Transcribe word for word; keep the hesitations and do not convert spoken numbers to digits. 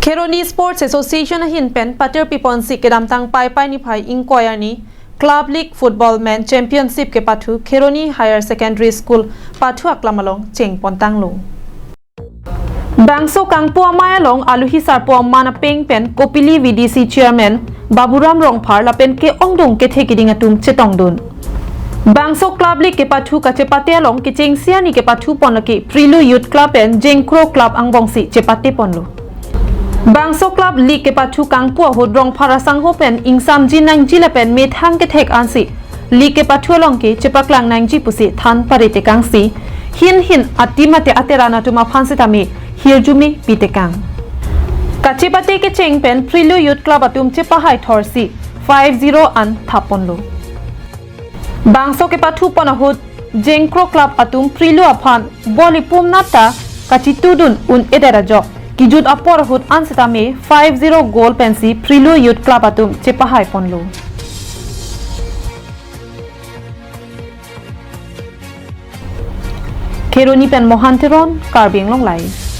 Kheroni Sports Association ahin pen patir piponsi kedamtang Paipai niphai ingkoi arni Club League Football Men Championship kepathu Kheroni Higher Secondary School pathu aklam along chengpontanglo. Bangso kangpu amei along aluhi sarpo aman apeng pen Kopili V D C Chairman Baburam Rongphar lapen ke-ongdung kethe keding atum chetongdun. Bangso Club League kepathu kachepate along kechengsi arni kepathu pon lake Prilu Youth Club pen Jengkro Club angbongsi chepate ponlo. Bangso Club League kepathu kangpu ahut Rongphar asangho pen ingsamji nangji lapen methang kethek ansi League kepathu along ke chepaklang nangji pusi than paritekangsi hin hin atim ate ateran atum aphan setame hirjume pitekang. Kachepate kecheng pen Prilu Youth Club atum chepahai thorsi five zero an thap ponlo. Bangso kepathu pon ahut Jengkro Club atum Prilu aphan boli pum nata kachitudun un-edet ajok kijut apor ahut an setame five zero goal pensi Prilu Youth Club atum chepahai ponlo. Kheroni pen Mohan Teron, Karbi Anglong Live.